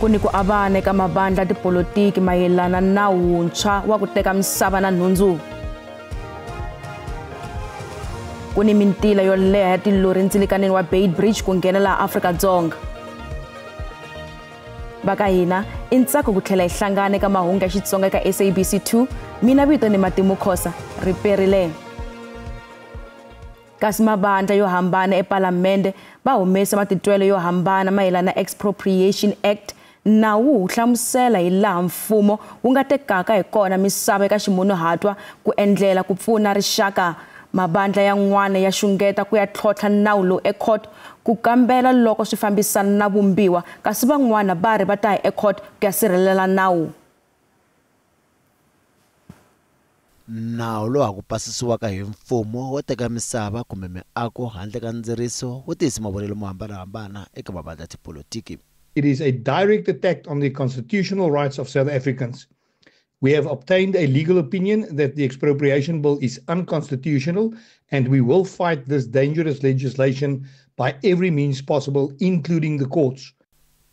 Ku ni ku avana eka mavandla tipolotiki mayelana na wuntshwa wa ku teka misava na nhundzu. Ku ni mintila yo leha ya tilori ndzilikaneni wa Beitbridge ku nghena laha Afrika-Dzonga. Va ka hina i ntsako ku tlhela hi hlangana eka mahungu ya Xitsonga eka SABC 2. Mina vito ni Matimu Khosa ri perile. Kasi mavandla yo hambana ePalamende va humese matitwelo yo hambana mayelana na Expropriation Act. Nawu wu hlamusela hi laha mfumo wu nga tekaka hi kona misava eka ximunhuhatwa ku endlela ku pfuna rixaka. Mavandla yan'wana ya xungeta ku ya tlhontlha nawu lowu ecourt ku kambela loko swi fambisana na vumbiwa, kasi van'wana va ri va ta ya ecourt ku ya sirhelela nawu. Nawu lowu ha ku pasisiwaka hi mfumo wo teka misava kumbe miako handle ka ndzeriso wu tiyise mavonelo mo hambanahambana eka mavandla ya tipolotiki. It is a direct attack on the constitutional rights of South Africans. We have obtained a legal opinion that the expropriation bill is unconstitutional, and we will fight this dangerous legislation by every means possible, including the courts.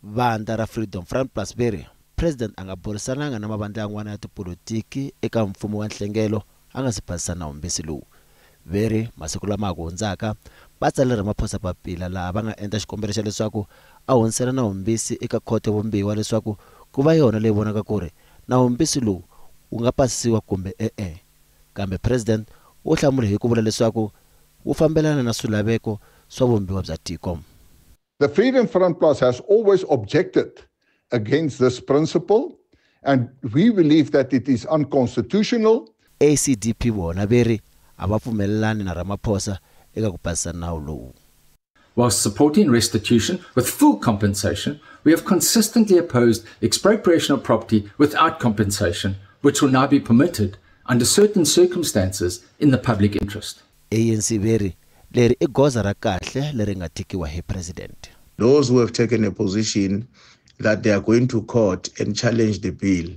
Vandla ra Freedom Front Plus veri President a nga burisananga na mavandla yan'wana ya tipolotiki eka mfumo wa nhlengelo a nga si pasisa nawumbisi lowu. Veri masiku lama ha ku hundzaka va tsalele Ramaphosa papila laha va nga endla xikombelo xa leswaku a hundzisela nawumbisi eka khoto ya vumbiwa leswaku ku va yona leyi vonaka ku ri nawumbisi lowu wu nga pasisiwa kumbe e-e. Kambe President u hlamule hi ku vula leswaku wu fambelana na swilaveko swa vumbiwa bya tiko. The Freedom Front Plus has always objected against this principle, and we believe that it is unconstitutional. ACDP vona veri a va pfumelelani na Ramaphosa eka ku pasisa nawu lowu. Whilst supporting restitution with full compensation, we have consistently opposed expropriation of property without compensation, which will now be permitted under certain circumstances in the public interest. ANC veri leri i goza ra kahle leri nga tekiwa hi President. Those who have taken a position that they are going to court and challenge the bill,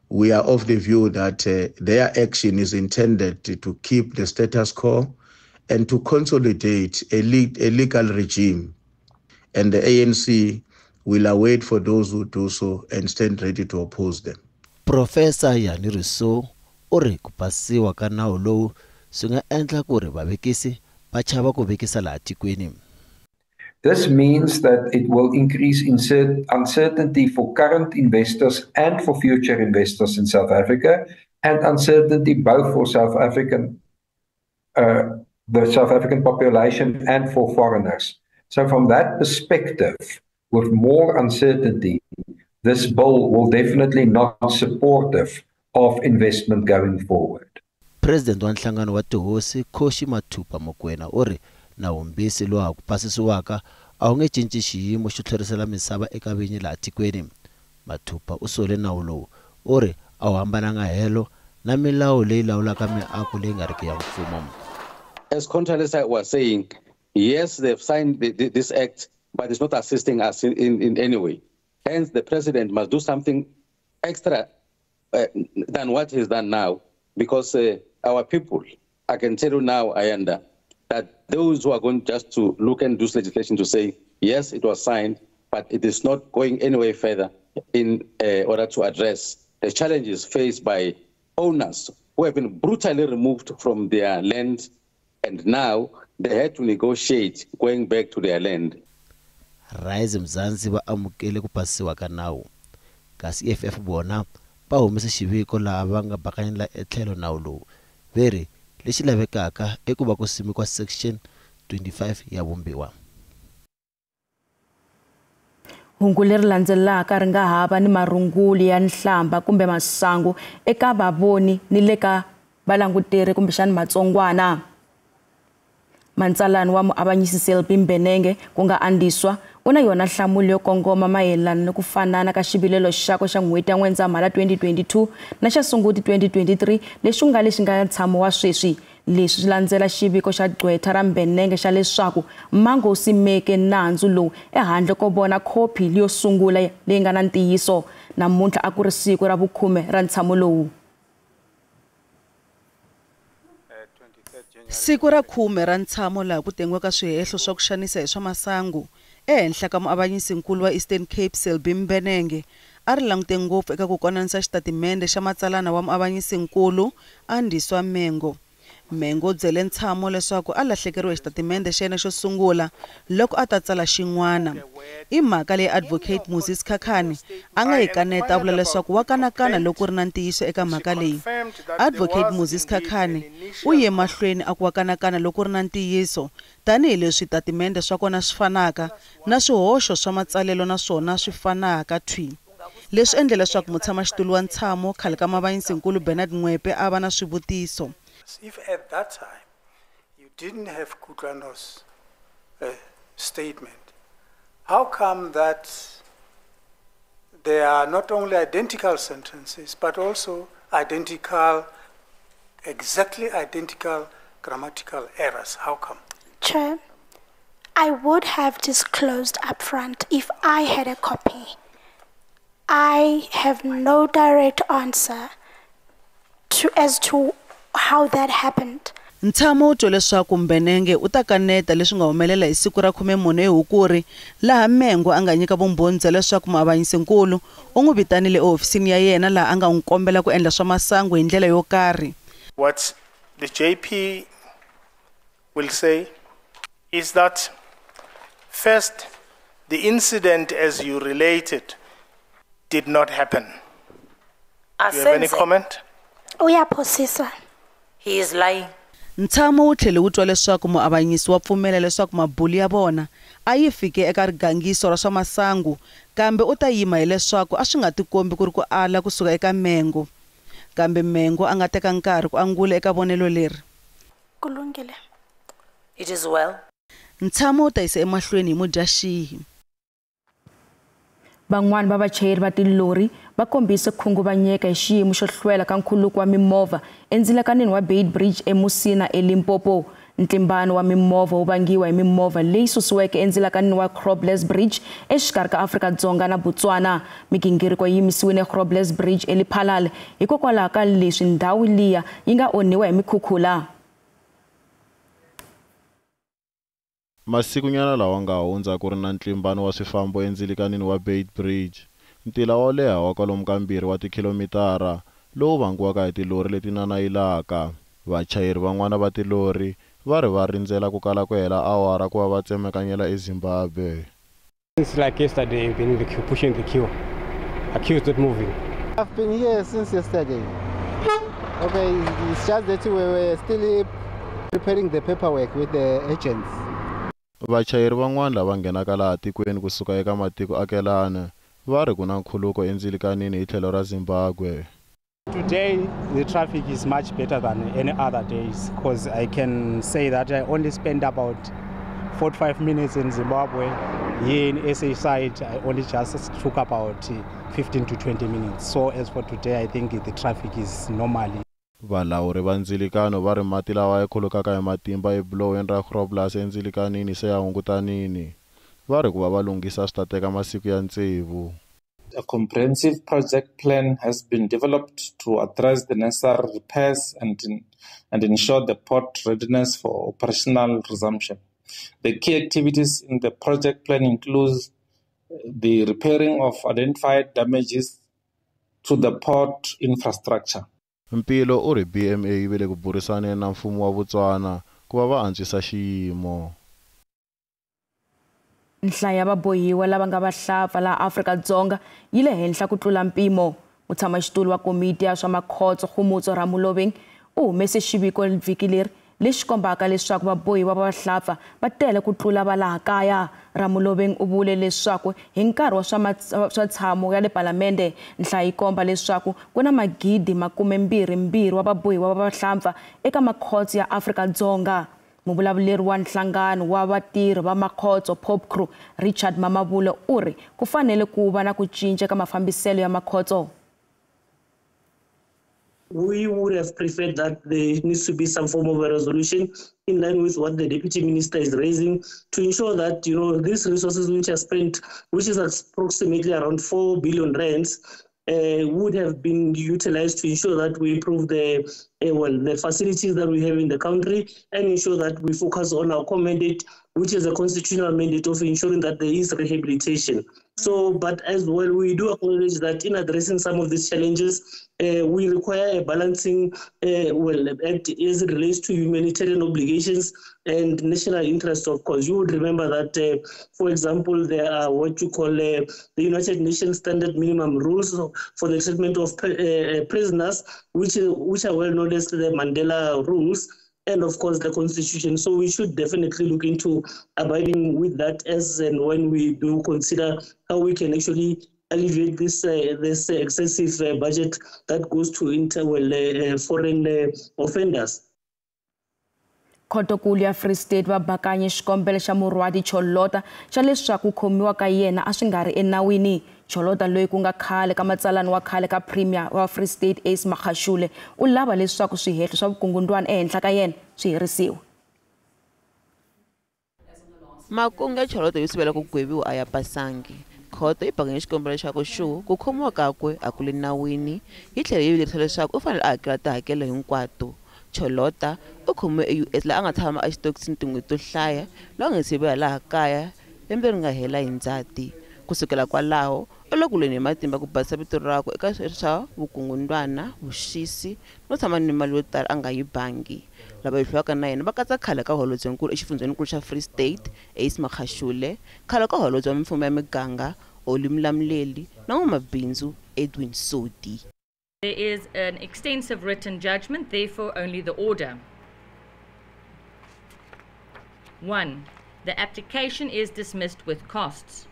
we are of the view that their action is intended to keep the status quo and to consolidate a legal regime. And the ANC will await for those who do so and stand ready to oppose them. Professor Yani Rousseau u ri ku pasiwa ka nawu lowu swi nga endla ku ri vavekisi va chava ku vekisa laha tikweni. This means that it will increase uncertainty for current investors and for future investors in South Africa, and uncertainty both for South African, the South African population and for foreigners. So from that perspective, with more uncertainty, this bill will definitely not be supportive of investment going forward. President wa nhlangano wa tihosi Kgosi Mathupa Mokoena u ri nawumbisi lowu ha ku pasisiwaka a wu nge cinci xiyimo xo tlherisela misava eka vinyi laha tikweni. Mathupa u sole nawu lowu u ri a wu hambananga helo na milawu leyi lawulaka miako leyi nga riki ya mfumo. As Contralesa was saying, yes, they've signed this act, but it's not assisting us in any way. Hence, the president must do something extra than what he's done now, because our people, I can tell you now, Ayanda, that those who are going just to look and do legislation to say, yes, it was signed, but it is not going anywhere further in order to address the challenges faced by owners who have been brutally removed from their land, and now they had to negotiate going back to their land. Rise Mzansi va amukele ku pasiwa ka nawu, kasi EFF vona va humese xiviko laha va nga bakanyela etlhelo nawu lowu veri lexi lavekaka i ku va ku simekiwa section 25 ya vumbiwa. Hungu leri landzelaka ri nga hava ni marunguli ya nhlamba kumbe masangu eka vavoni ni le ka valanguteri kumbexana matsongwana. Mantsalani wa muavanyisi Selby Mbenenge ku nga Andiswa u na yona nhlamulo yo kongoma mayelana ni ku fanana ka xivilelo xakwe xa n'hweti ya N'wendzamhala 2022 na xa Sunguti 2023 lexi nga lexi nga ntshamo wa sweswi. Leswi swi landzela xiviko xa gqwetha ra Mbenenge xa leswaku Mango u simeke nandzu lowu ehandle ko vona khopi yo sungula leyi nga na ntiyiso. Namuntlha a ku ri siku ra vukhume ra ntshamo lowu. Siku ra khume ra ntshamo laha ku tengiwaka swihehlo swa ku xanisa hi swa masangu ehenhla ka muavanyisinkulu wa Eastern Cape Selby Mbenenge a ri langute ngopfu eka ku konanisa xitatimende xa matsalana wa muavanyisinkulu Andiswa Mengo. Mengo u byele ntshamo leswaku a lahlekeriwe hi xitatimende xa yena xo sungula loko a ta tsala xin'wana. I mhaka leyi Advocate Muzi Sikhakhane a nga yi kaneta a vula leswaku wa kanakana loko ku ri na ntiyiso eka mhaka leyi. Advocate Muzi Sikhakhane u ye mahlweni a ku wa kanakana loko ku ri na ntiyiso tanihileswi switatimende swa kona swi fanaka na swihoxo swa matsalelo na swona swi fanaka thwi. Leswi endle leswaku mutshamaxitulu wa ntshamo khale ka muavanyisinkulu Bernard Ngoepe a va na swivutiso. If at that time you didn't have Kutlwano's statement, how come that there are not only identical sentences, but also identical, exactly identical grammatical errors? How come? Chair, I would have disclosed upfront if I had a copy. I have no direct answer as to how that happened. Ntshamo wu twe leswaku Mbenenge u ta kaneta leswi nga humelela hi siku ra 14 Hukuri laha Mengo a nga nyika vumbhoni bya leswaku muavanyisinkulu u n'wi vitanile ehofisini ya yena laha a nga n'wi kombela ku endla swa masangu hi ndlela yo karhi. What the JP will say is that first, the incident as you related did not happen. Do you have any comment? Uyaphosisa. He is lying. Ntshamo wu tlhele wu twa leswaku muavanyisi wa pfumela leswaku mabulu ya vona a yi fike eka rigangiso ra swa masangu kambe u ta yima hileswaku a swi nga tikombi ku ri ku ala kusuka eka Mengo. Kambe Mengo a nga teka nkarhi ku angula eka vonelo leri. Kulungile. It is well. Ntshamo wu ta yisa emahlweni hi Mudyaxihi. Van'wana va vachayeri va tilori va kombise ku khunguvanyeka hi xiyimo xo hlwela ka nkhuluko wa mimovha endzilakanini wa Beitbridge eMusina eLimpopo. Ntlimbano wa mimovha wu vangiwa hi mimovha leyi susiweke endzilakanini wa Grobler's Bridge exikarhi ka Afrika-Dzonga na Botswana. Migingiriko yi yimisiwile Grobler's Bridge eLephalale hikokwalaho ka leswi ndhawu liya yi nga onhiwa hi mikhukhula. Masikunyana lawa nga hundza ku ri na ntlimbano wa swifambo endzilikanini wa Beitbridge, ntila wo leha wa kwalomu ka 2 wa tikhilomitara lowu vangiwaka hi tilori leti nanayilaka. Vachayeri van'wana va tilori va ri va rindzela ku kala ku hela awara ku va va tsemekanyela eZimbabwe. Since like yesterday, we've been in the queue, pushing the queue. The queue is not moving. I've been here since yesterday. Okay, it's just that we were still preparing the paperwork with the agents. Vachayeri van'wana lava nghenaka laha tikweni kusuka eka matiko akelana va ri ku na nkhuluko endzilikanini hi tlhelo ra Zimbabwe. Today the traffic is much better than any other days because I can say that I only spent about 45 minutes in Zimbabwe. Here in SA side I only just took about 15 to 20 minutes. So as for today I think the traffic is normally. Valawuri va ndzilikano va ri mati lawa ya khulukaka hi matimba ebuloweni ra Grobler's endzilikanini se ya hungutanini. Va ri ku va va lunghisa swi ta teka masiku ya 6. A comprehensive project plan has been developed to address the necessary repairs and ensure the port readiness for operational resumption. The key activities in the project plan includes the repairing of identified damages to the port infrastructure. Mpilo u ri BMA yi vele ku burisaneni na mfumo wa Botswana ku va va antswisa xiyimo. Nhlayo ya vabohiwa lava nga vahlapfa laha Afrika-Dzonga yi le henhla ku tlula mpimo. Mutshamaxitulu wa komiti ya swa makhotso Kgomotso Ramoloveng u humese xiviko vhiki leri lexi kombaka leswaku vabohiwa va vahlapfa va tele ku tlula va laha kaya. Ramoloveng u vule leswaku hi nkarhi wa swa tshamo ya le palamende nhlayo yi komba leswaku ku na 22,000 wa vabohiwa va vahlampfa eka makhotso ya Afrika-Dzonga. Muvulavuleri wa nhlangano wa vatirhi va makhotso POPCRU Richard Mamabolo u ri ku fanele ku va na ku cinca ka mafambiselo ya makhotso. We would have preferred that there needs to be some form of a resolution in line with what the deputy minister is raising to ensure that, you know, these resources which are spent, which is approximately around 4 billion rands, would have been utilized to ensure that we improve the the facilities that we have in the country and ensure that we focus on our core mandate, which is a constitutional mandate of ensuring that there is rehabilitation. So, but as well, we do acknowledge that in addressing some of these challenges, we require a balancing, as it relates to humanitarian obligations and national interests, of course. You would remember that, for example, there are what you call the United Nations Standard Minimum Rules for the treatment of prisoners, which are well known as the Mandela Rules, and of course the Constitution. So we should definitely look into abiding with that as and when we do consider how we can actually alleviate this excessive budget that goes to foreign offenders. Khotokulu ya Free State va bakanye xikombelo xa Murwadi Cholota xa leswaku khomiwa ka yena a swi nga ri enawini. Cholota loyi ku nga khale ka matsalani wa khale ka Premier wa Free State Ace Magashule u lava leswaku swihehlo swa vukungundwani ehenhla ka yena swi herisiwa. Makungu ya Cholota yo sivela ku gweviwa a ya pasangi. Khoto yi bakanye xikombelo xa ku xu ku khomiwa kakwe a ku le nawini yi tlhela yi vilerisa leswaku u fanele a hakela tihakelo hinkwato. Cholota u khomiwe eUS laha a nga tshama exitokisini tin'hweti to hlaya laha a nga se vuya laha kaya lembe ri nga hela hi Ndzhati. Ku sukela kwalaho u le ku lweni hi matimba ku basisa vito rakwe eka swa vukungundwana, vuxisi no tshama ni mali yo tala a nga yi bangi. Lava hehliwaka na yena va katsa khale ka holobyenkulu exifundzhenikulu xa Free State Ace Magashule, khale ka holobye wa mimfumo ya miganga Olly Mlamleli na n'wamabindzu Edwin Sodi. There is an extensive written judgment, therefore only the order. 1. The application is dismissed with costs.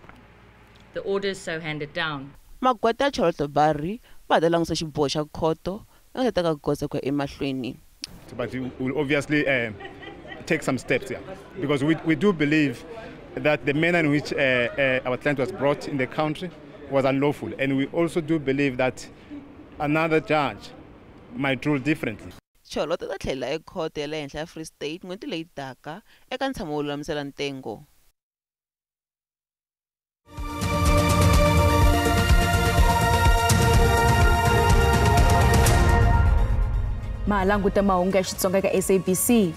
The order is so handed down. Magweta ya Cholota Barry va ta langusa xiboho xa khoto va nga ta teka goza ku ya emahlweni. But we will obviously take some steps here, because we do believe that the manner in which our client was brought in the country was unlawful, and we also do believe that another judge might rule differently. Cholota ta tlhela ekhoto ya le henhla ya Free State n'hweti leyi taka eka ntshamo wo lulamisela ntengo. Ma languta mahungu ya Xitsonga eka SABC.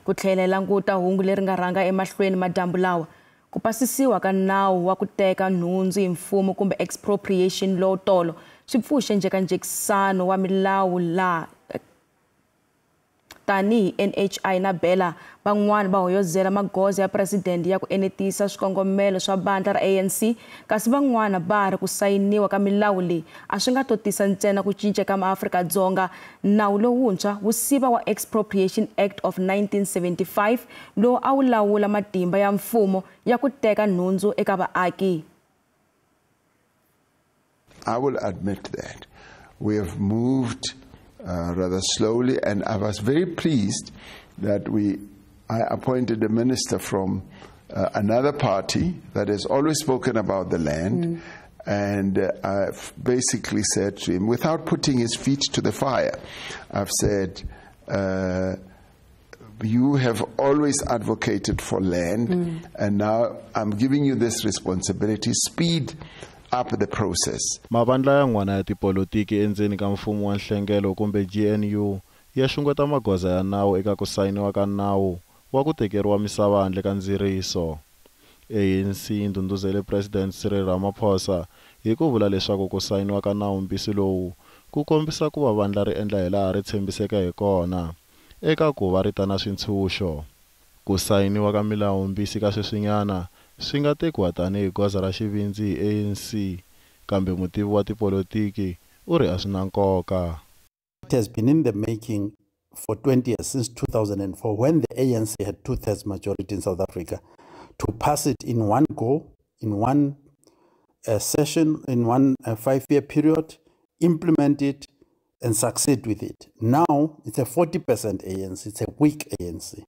Ku tlhela hi languta hungu leri nga rhanga emahlweni madyambu lawa. Ku pasisiwa ka nawu wa ku teka nhundzu hi mfumo kumbe expropriation law tolo swi pfuxe njhekanjhekisano wa milawu laha tanihi NHI na Bela van'wana va hoyozela magoza ya presidente ya ku enetisa swikongomelo swa vandla ra ANC, kasi van'wana va ri ku sayiniwa ka milawu leyi a swi nga to tisa ntsena ku cinca ka maAfrika-Dzonga. Nawu lowuntshwa wu siva wa Expropriation Act of 1975 lowu a wu lawula matimba ya mfumo ya ku teka nhundzu eka vaaki. I will admit that we have moved rather slowly, and I was very pleased that I appointed a minister from another party that has always spoken about the land, and I've basically said to him, without putting his feet to the fire, I've said, you have always advocated for land, and now I'm giving you this responsibility. Speed up the process. Mavandla yan'wana ya tipolotiki endzeni ka mfumo wa nhlengelo kumbe GNU ya xungeta magoza ya nawu eka ku sayiniwa ka nawu wa ku tekeriwa misava handle ka ndziriso. ANC yi ndhundhuzele President Cyril Ramaphosa hi ku vula leswaku ku sayiniwa ka nawumbisi lowu ku kombisa ku va vandla ri endla hilaha ri tshembiseke hi kona eka ku va ri ta na swintshuxo. Ku sayiniwa ka milawumbisi ka sweswinyana swi nga tekiwa tanihi goza ra xivindzi hi ANC, kambe mutivi wa tipolotiki u ri a swi na nkoka. It has been in the making for 20 years, since 2004, when the ANC had two-thirds majority in South Africa, to pass it in one go, in one session, in one 5-year period, implement it and succeed with it. Now, it's a 40% ANC, it's a weak ANC.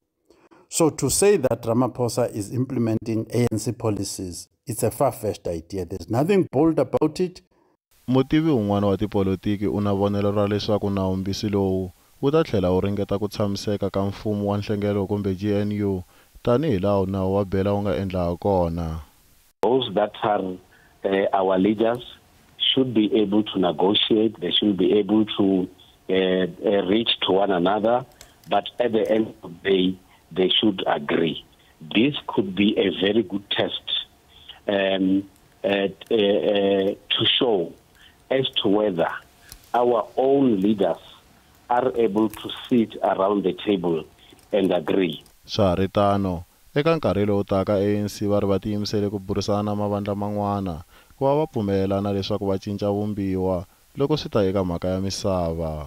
So to say that Ramaphosa is implementing ANC policies, it's a far-fetched idea. There's nothing bold about it. Mutivi un'wana wa tipolotiki u na vonelo ra leswaku nawumbisi lowu wu ta tlhela wu ringeta ku tshamiseka ka mfumo wa nhlengelo kumbe GNU tanihi laha nawu wa Bela wu nga endla hakona. Those that are our leaders should be able to negotiate. They should be able to reach to one another, but at the end of the day, they should agree. This could be a very good test to show as to whether our own leaders are able to sit around the table and agree. Swa ha ri tano, eka nkarhi lowu taka ANC va ri va tiyimisele ku burisana na mavandla man'wana ku va va pfumelelana leswaku va cinca vumbiwa loko swi ta eka mhaka ya misava.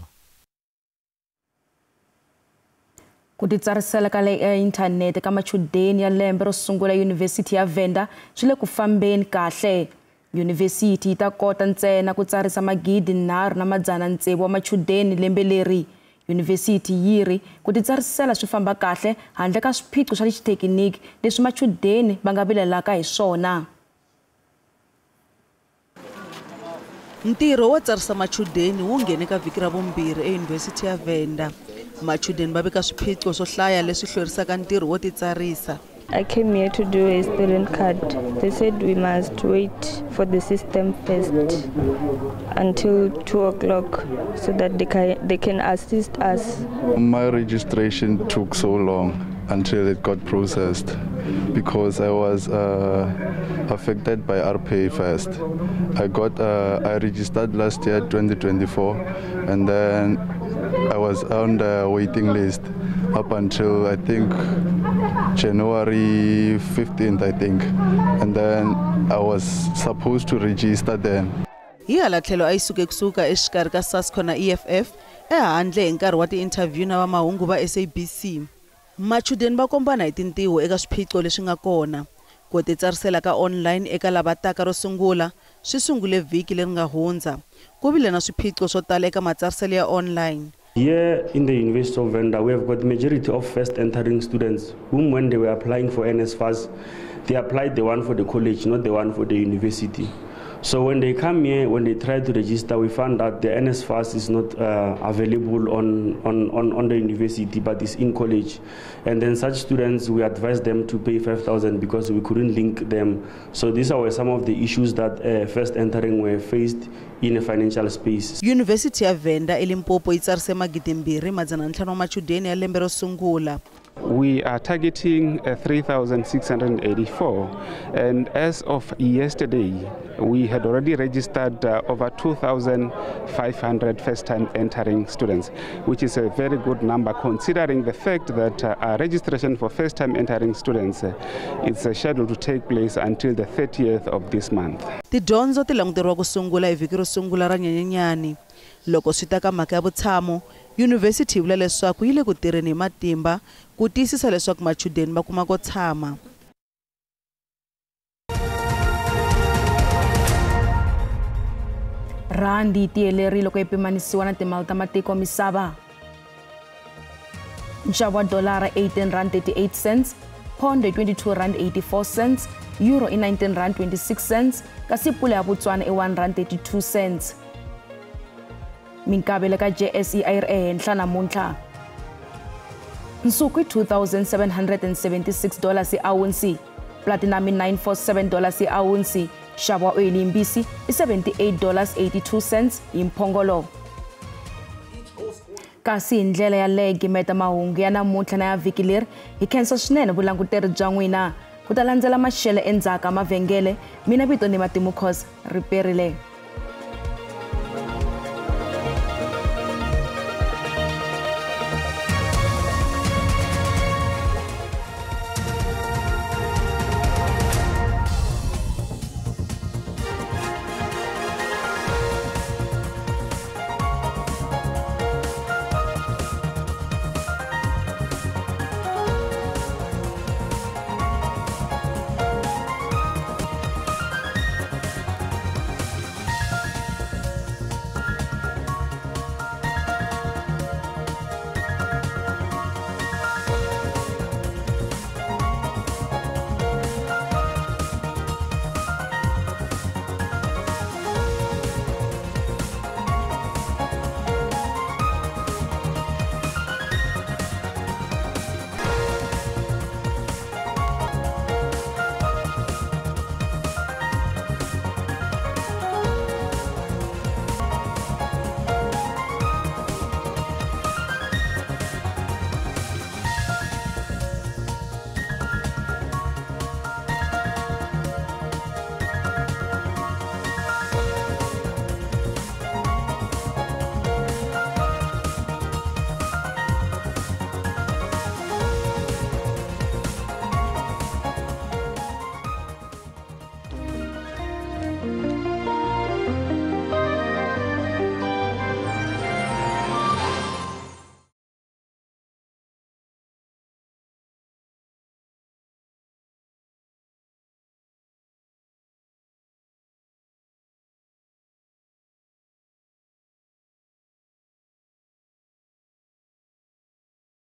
Ku titsarisela ka le inthanete ka machudeni ya lembe ro sungula Yunivhesiti ya Venda swi le ku fambeni kahle. Yunivhesiti yi ta kota ntsena ku tsarisa 3600 wa machudeni lembe leri. Yunivhesiti yi ri ku titsarisela swi famba kahle handle ka swiphiqo swa xithekiniki leswi machudeni va nga vilelaka hi swona. Ntirho wo tsarisa machudeni wu nghene ka vhiki ra vumbirhi eYunivhesiti ya Venda. Machudeni va vika swiphiqo swo hlaya leswi hlwerisaka ntirho wo titsarisa. I came here to do a student card. They said we must wait for the system first until 2 o'clock so that they can assist us. My registration took so long until it got processed because I was affected by RPA first. I registered last year, 2024, and then I was on the waiting list up until I think January 15th, I think, and then I was supposed to register then. Hi hala tlhelo a yi suke kusuka exikarhi ka SASCO na EFF ehandle hi nkarhi wa ti-interview na vamahungu va SABC. Machudeni va kombana hi tintiho eka swiphiqo leswi nga kona. Ku titsarisela ka online eka lava taka ro sungula swi sungule vhiki leri nga hundza. Ku vile na swiphiqo swo tala eka matsariselo ya online. Here in the University of Venda, we have got the majority of first entering students whom when they were applying for NSFAS, they applied the one for the college, not the one for the university. So when they come here, when they try to register, we found that the NSFAS is not available on the university, but it's in college. And then such students, we advised them to pay 5,000 because we couldn't link them. So these are some of the issues that first entering were faced in a financial space. University ya Venda eLimpopo yi tsarise 2500 wa machudeni ya lembe ro sungula. We are targeting 3,684, and as of yesterday, we had already registered over 2,500 first-time entering students, which is a very good number considering the fact that our registration for first-time entering students is scheduled to take place until the 30th of this month. Tidyondzo ti languteriwa ku sungula hi vhiki ro sungula ra Nyenyenyani. Loko swi ta ka mhaka ya vutshamo, yunivhesiti yi vula leswaku yi le ku tirheni hi matimba ku tiyisisa leswaku machudeni va kuma ko tshama. Rhandi yi tiyelerile loko yi pimanisiwa na timali ta matiko misava. Nxavo wa dolara R18.38, pound i R22.84, euro i R19.26, kasi pula ya Botswana i R1.32. Minkavelo ka JSE a yi ri ehenhla namuntlha. Nsuku i $2,776 hi awunsi, platinum i $947 hi awunsi, nxavo wa oyili yimbisi i $78.82 hi mphongolo. Kasi hi ndlela yaleyo gimeta mahungu ya namuntlha na ya vhiki leri, hi khensa swinene vulanguteri bya n'wina. Ku ta landzela maxelo endzhaku ka mavhengele, mina vito ni Matimu Khoza, riperile.